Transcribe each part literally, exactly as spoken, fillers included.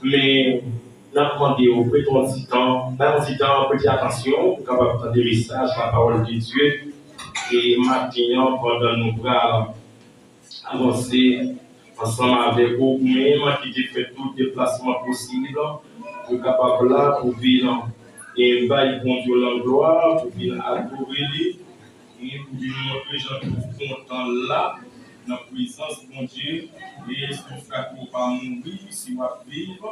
Men, n ap mande w, prete yon ti tan, bay yon ti tan, prete atansyon, pou w kapab tande mesaj, lapawòl de Dye, e maten an, pandan nou pral avanse ansanm avèk ou, ou menm ki te fè tout deplasman posib, pou w kapab la, pou vin, e bay Bondye langlwa, pou vin adore li, e pou vin montre jan ke w kontan la, nan prezans Bondye, e si w frape w pa mouri, si w ap viv,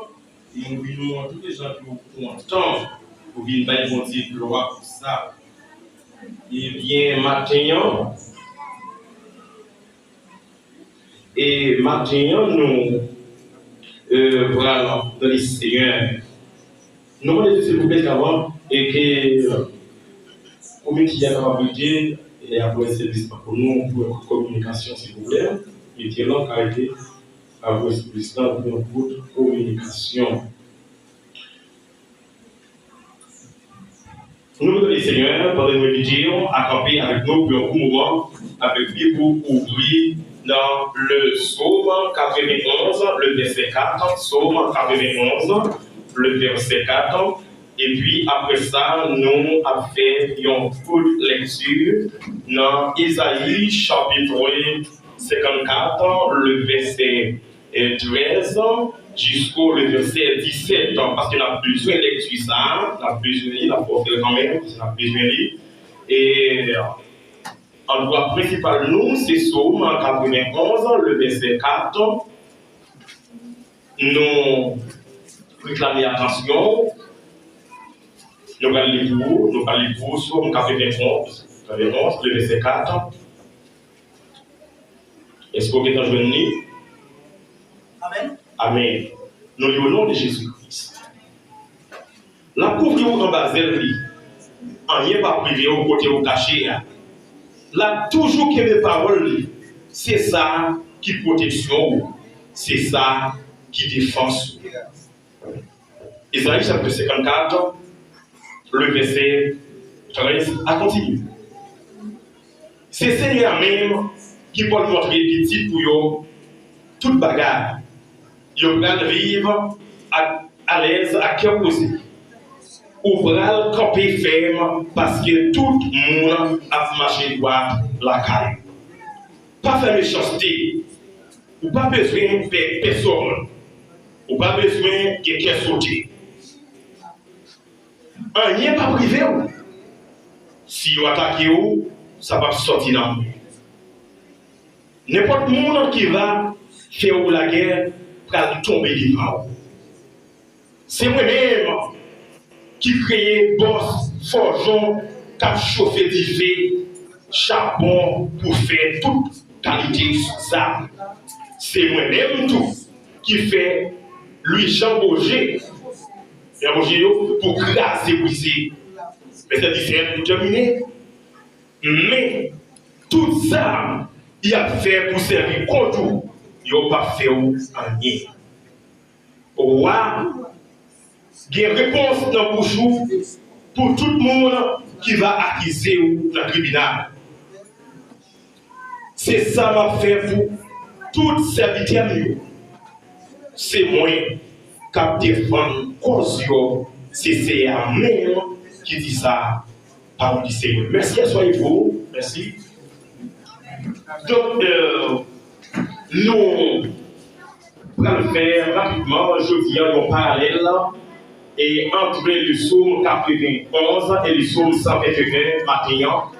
nou vin montre jan ke w kontan pou vin bay Bondye glwa pou sa. Ebyen, maten an, e maten an, nou, e, pral dans le Seigneur. Nou mande Dye, silvouplè, avan, e ke, e, komite a kapab rete, e apre sèvis la pou nou, pou yon kout kominikasyon, silvouplè. Mete lan ka rete, apre sèvis la, pou yon kout kominikasyon. Nou priye Senyè, pandan nou envite w a kanpe avèk nou pou yon kou moman, avèk li pou ouvri nan le Sòm katrevenonz, le vèsè kat, Sòm katrevenonz, le vèsè kat. Epi apre sa, nou ap fè yon kout lekti nan Ezayi chapit senkannkat, le vèsè e trèz jisko le vèsè disèt, paske n ap bezwen lekti sa a, n ap bezwen li, n ap fè l kanmenm, paske n ap bezwen li. E andwa prensipal nou, se Sòm katrevenonz, le vèsè kat. Nou reklame atansyon w. Nou pral li pou ou, nou pral li pou ou, Sòm katrevenonz, katrevenonz, le vèsè kat. Èske w gentan jwenn li? Amèn. Amèn. Nou li o non de Jezi Kris. L ap kouvri w anba zèl li. Anyen p ap rive w kote w kache a. L ap toujou kenbe pawòl li. Se sa ki pwoteksyon w. Se sa ki defans ou. Ezayi chapit senkannkat, le vèsè trèz a kontinye. Se Senyè a menm ki pral montre pitit ou yo tout bagay. Yo pral viv ak, alèz ak kè poze. Ou pral kanpe fèm paske tout moun ap mache dwat lakay ou. Pa fè mechanste. Ou pa bezwen pè pèsonn. Ou pa bezwen gen kè sote. Anyen p ap rive w. Si yo atake w, sa p ap sòti nan men w. Nenpòt moun ki va fè w lagè pral tonbe devan w. Se mwen menm ki kreye bòs fòjon k ap chofe dife, chabon pou fè tout kalite zam. Se mwen menm tou ki fè lwi janboje, janboje yo pou kraze brize. Vèsè disèt pou tèmine. Men, tout zam y ap fè pou sèvi kont ou, yo p ap fè w anyen. Wa gen repons nan bouch ou pou tout moun ki va akize w nan tribinal. Se sa m ap fè pou tout sèvitè m yo. Se mwen k ap defann kòz yo, se Senyè a menm ki di sa, pawòl di Senyè. Mèsi, aswè pou, mèsi. Donk, euh, nou pral fè rapidman jodi a yon paralèl e ant le Sòm katrevenonz e le Sòm san venteyen maten an.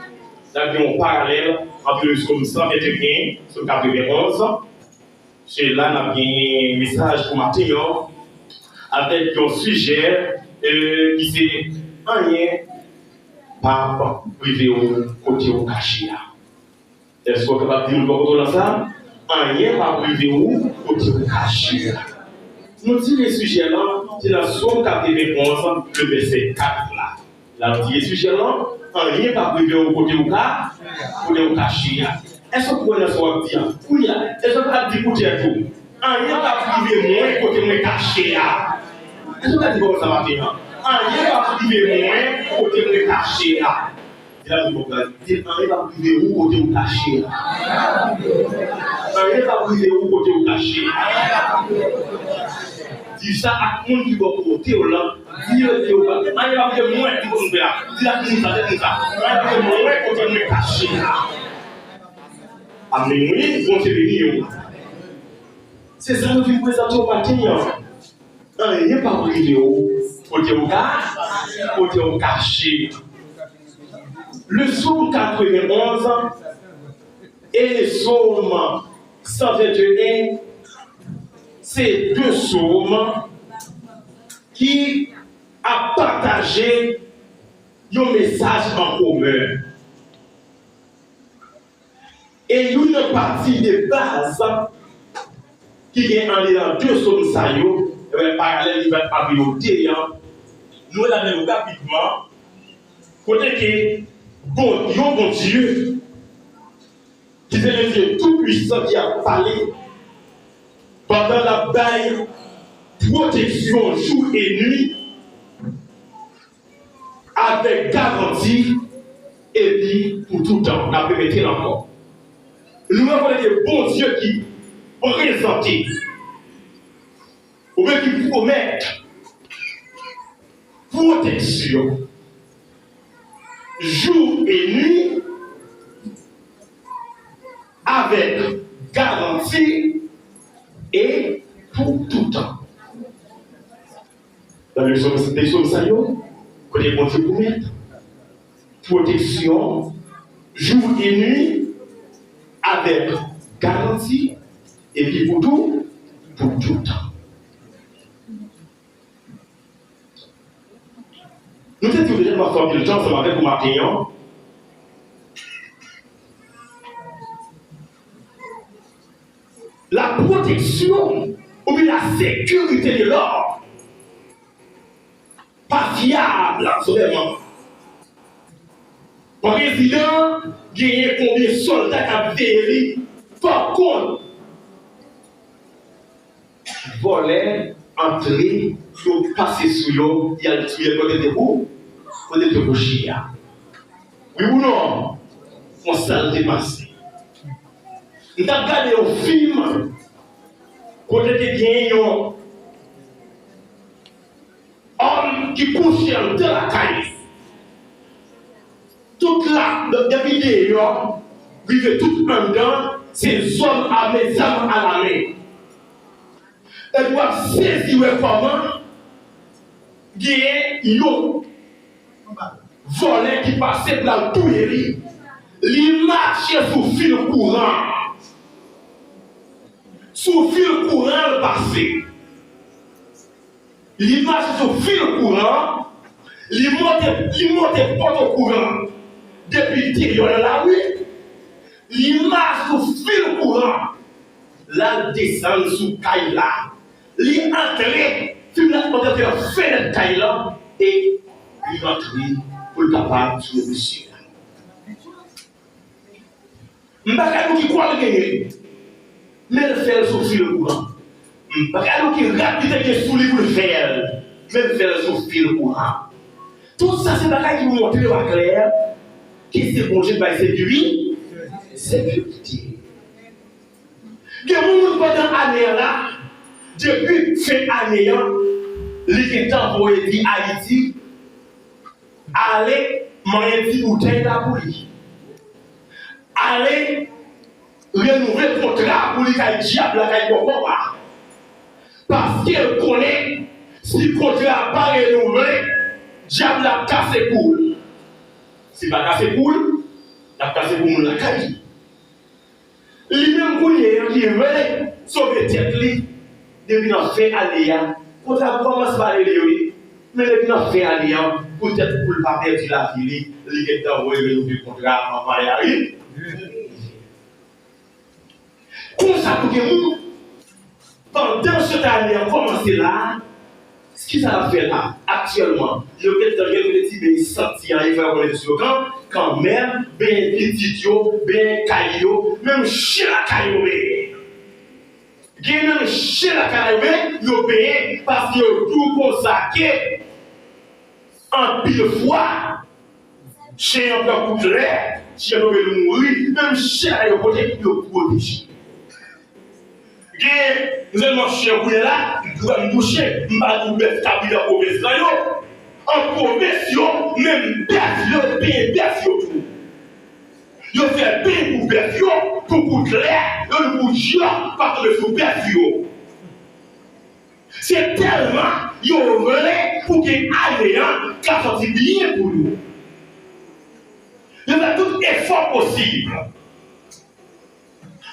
N ap gen yon paralèl ant le Sòm san venteyen, Sòm katrevenonz. Se la n ap gen mesaj pou maten an avèk yon sijè, euh, ki se anyen p ap rive w kote w kache a. Èske w kapab di moun bò kote w lan sa? Anyen p ap rive w kote w kache a. Nou tire sijè lan, se nan Sòm katrevenonz, le vèsè kat la. L ap di sijè lan, anyen p ap rive w kote w ka, kote w kache a. Èske w kwè nan sa w ap di a? Wi a. Èske w ka di pou tèt ou, anyen p ap rive mwen kote mwen kache a? Èske w ka di pawòl sa maten an? Anyen p ap rive mwen kote mwen kache a. Di la pou mwen, di, anyen p ap rive ou kote w kache a. Anyen p ap rive ou kote w kache a. Di sa ak moun ki bò kote w lan. Di yo, di yo pa. Anyen pa vle mwen ki konn fè a. Di l ak moun sa, di moun sa. Anyen pa vle mwen kote mwen kache a. Amèn, wi, Bondye beni w. Se sa nou vin prezante w maten an. Anyen p ap rive w kote w ka, kote w kache. Le Psaume quatre-vingt-onze et le Psaume cent vingt et un, se de psaume ki ap pataje yon mesaj an komen. E youn nan pati de baz ki gen andedan de psaume sa yo, ebyen, paralèl li fèt ant yo de an, nou wè ladan yo rapidman, kote ke bon, yon Bondye ki se le Dieu Tout-Puissant ki ap pale, pandan l ap bay pwoteksyon jou e nwi, avèk garanti, epi pou toutan. N ap repete l ankò. Nou wè kote ke Bondye ki prezante, oubyen ki pwomèt pwoteksyon jou e nwi, avèk garanti e pou toutan. Nan lepsòm, lepsòm sa yo, kote Bondye pwomèt pwoteksyon jou e nwi avèk garanti epi pou tou, pou toutan. Nou te di w deja, m ap fè anpil tan ansanm avèk ou maten an. La protection oubyen la sécurité de l'homme pa fyab vrèman. Prezidan genyen konbyen sòlda k ap veye li? Fò w konn. Vòlè antre, yo pase sou yo, y al touye l kote l te kou-, kote l te kouche a. Wi ou non? Konsa l te pase. M t ap gade yon fim kote te gen yon òm ki kouche anndan lakay li. Tout la, depi deyò, rive tout anndan, se zòm ame, zam alamen. Epi w ap sezi wè kòman genyen yon vòlè ki pase pou l al touye li. Li mache sou fil kouran. Sou fil kouran l pase. Li mache sou fil kouran, li monte, li monte poto kouran depi deyò nan lari, li mache sou fil kouran, l al desann sou kay la, li antre, fim la monte fè fenèt kay la, e li rantre pou l kapab touye mesye a. M pa ka di w ki kwa l genyen, men l fè l sou fil kouran. M pa ka di w ki rad li te gen sou li pou l fè l, men l fè l sou fil kouran. Tout sa se bagay ki montre w aklè ke se Bondye k bay sekiri-, sekirite. Gen moun pandan ane an la, depi fen ane an, li gentan voye di Ayiti, ale manyen ti boutèy la pou li. Ale renouvle kontra pou li kay dyab la, kay bòkò a. Paske l konnen si kontra a pa renouvle, dyab la ap kase kou l. Si l pa kase kou l, l ap kase kou moun lakay li. Li menm kounye a ki vle sove tèt li, depi nan fen ane a, kontra kòmanse pa rele wi, men depi nan fen ane a, poutèt pou l pa pèdi lavi li, li gentan voye renouvle kontra a anvan lè a wi. Konsa tou gen moun, pandan sèt ane an kòmanse la, kisa l ap fè la? Aktyèlman, yo gentan gen kote ti beny santi an, yo fè konnen sou yo kan, kanmenm, benyen pitit yo, benyen kay yo, menm chen lakay yo benyen. Gen menm chen lakay la yo benyen, yo benyen, paske yo di w konsa ke anpil fwa, chen an pran kout lè, chen an tonbe, l mouri, menm chen lakay yo pote, yo pwoteje. Gen, m sèlman chen kounye la, m touche, m pa di w bèf kabrit nan pwovens lan yo. An pwovens yo, menm bèf yo, benyen bèf yo tou. Yo fè benyen pou bèf yo, pou kout lè, yo di pou djòk pa tonbe sou bèf yo. Se tèlman yo vle pou gen ane an ka sòti byen pou yo. Yo fè tout efò posib.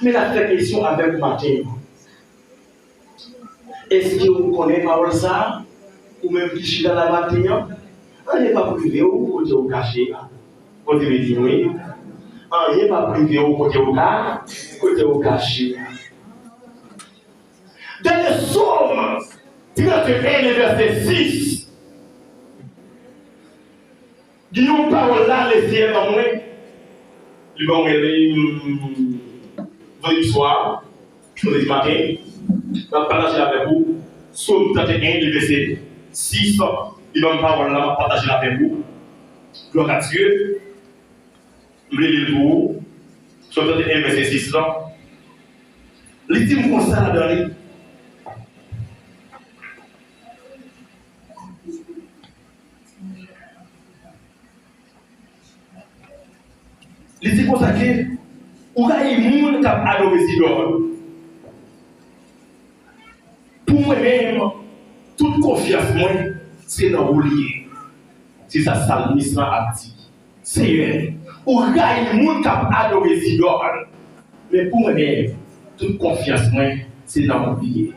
Men n ap fè kesyon avèk ou maten an. Èske ou konnen pawòl sa a? Ou menm ki chita la maten an, anyen p ap rive w kote w kache a. Kote w di wi. Anyen p ap rive w kote w ka, kote w kache a. Dènye Sòm trannteyen, vèsè sis. Gen yon pawòl la, Leseyè ban mwen. Li ban mwen li, mm, vandredi swa, vandredi maten. M ap pataje l avèk ou. Sòm trannteyen, vèsè sis. Li ban m pawòl la, m ap pataje l avèk ou. Glwa a Dye. M vle li l pou ou. Sòm trannteyen, vèsè sis lan. Li di m konsa ladan li. Li di konsa ke ou rayi moun k ap adore zidòl. Pou mwen menm, tout konfyans mwen, se nan ou li ye. Se sa salmis lan ap di. Seyè, ou rayi moun k ap adore zidòl. Men pou mwen menm, tout konfyans mwen, se nan ou li ye.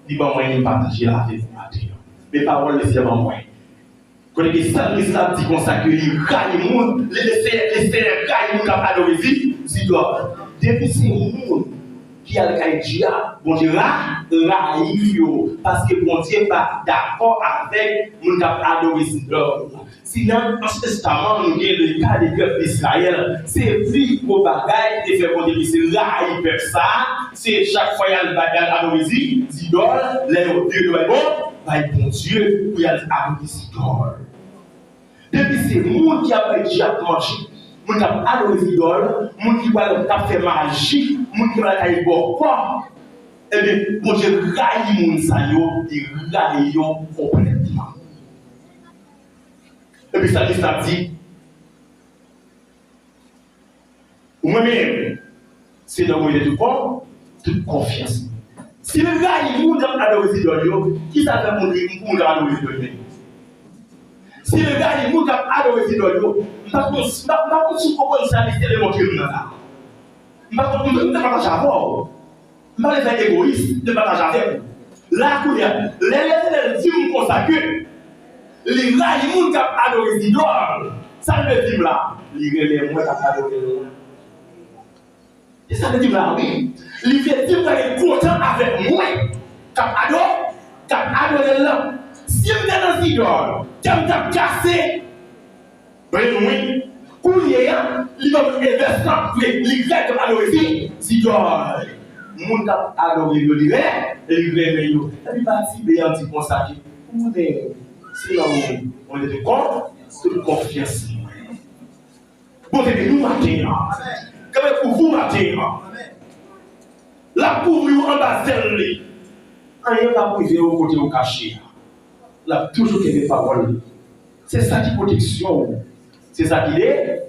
Li ban mwen li, m pataje l avèk ou maten an. Men pawòl Leseyè ban mwen. Kote ke salmis la ap di konsa ke li rayi moun, li, Leseyè, Leseyè rayi moun k ap adore zi-, zidòl. Depi se moun ki al kay dyab, Bondye ra-, rayi yo, paske Bondye pa dakò avèk moun k ap adore zidòl. Si nan Ansyen Testaman, nou gen le ka de pèp Izrayèl, se pi gwo bagay ki te fè Bondye plis rayi pèp sa a, se chak fwa y al bay, y al adore zi-, zidòl, lè yo vire do bay bon, bay Bondye, pou y al adore zidòl. Depi se moun ki ap bay dyab manje, moun k ap adore zidòl, moun ki pral, k ap fè maji, moun ki pral kay bòkò, ebyen, Bondye rayi moun sa yo, li rayi yo konplètman. Epi salmis la di, mwen menm, se nan ou mwen mete tout kò, tout konfyans mwen. Si l rayi moun k ap adore zidòl yo, kisa l fè moun ki, pou moun k ap adore zidòl yo? Si l rayi moun k ap adore zidòl yo, m pa konn, m pa, m pa konn si w konprann sa misye te montre m nan la. M pa konn, m, m te pataje avè w. M pa vle fè egoyis, m te pataje avèk ou. La kounye a, lè Letènèl di m konsa ke li rayi moun k ap adore zidòl, sa l vle di m la? Li renmen mwen k ap adore l la. Se sa l vle di m la, wi. Li vle di m li kontan avèk mwen k ap ado-, k ap adore l lan. Si m te nan zidòl, kè m t ap kase. Tande nou wi. Kounye a, li ban m envès lan, li, li rèd k ap adore zi-, zidòl. Moun k ap adore yo, li rè-, li renmen yo. Epi pati B an di konsa ke, ou konnen, se nan ou mwen mete tout kò, tout konfyans mwen. Bondye beni w maten an. Kanpe pou ou maten an. L ap kouvri w anba zèl li. Anyen p ap rive w kote w kache a. L ap toujou kenbe pawòl li. Se sa ki pwoteksyon w. Se sa ki de-,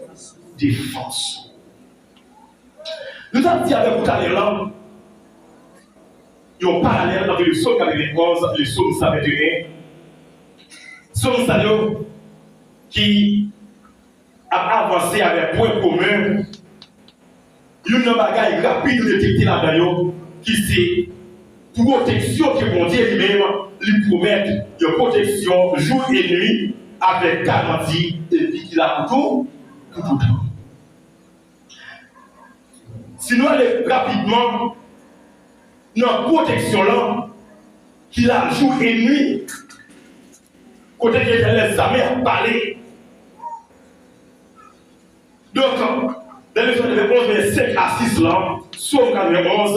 defans ou. Nou t ap di avèk ou talè lan, yon paralèl ant le Sòm katrevenonz e le Sòm san venteyen. Sòm sa yo ki ap avanse avèk pwen komen, youn nan bagay rapid ou detekte ladan yo, ki se pwoteksyon ke Bondye li menm li pwomèt, yon pwoteksyon jou e nwi avèk garanti, epi ki la pou tou, pou toutan. Si nou ale rapidman nan pwoteksyon lan, ki la jou e nwi, kote ke lèzame ap pale. Donk, nan Sòm katrevenonz, vèsè senk a sis lan, Sòm katrevenonz,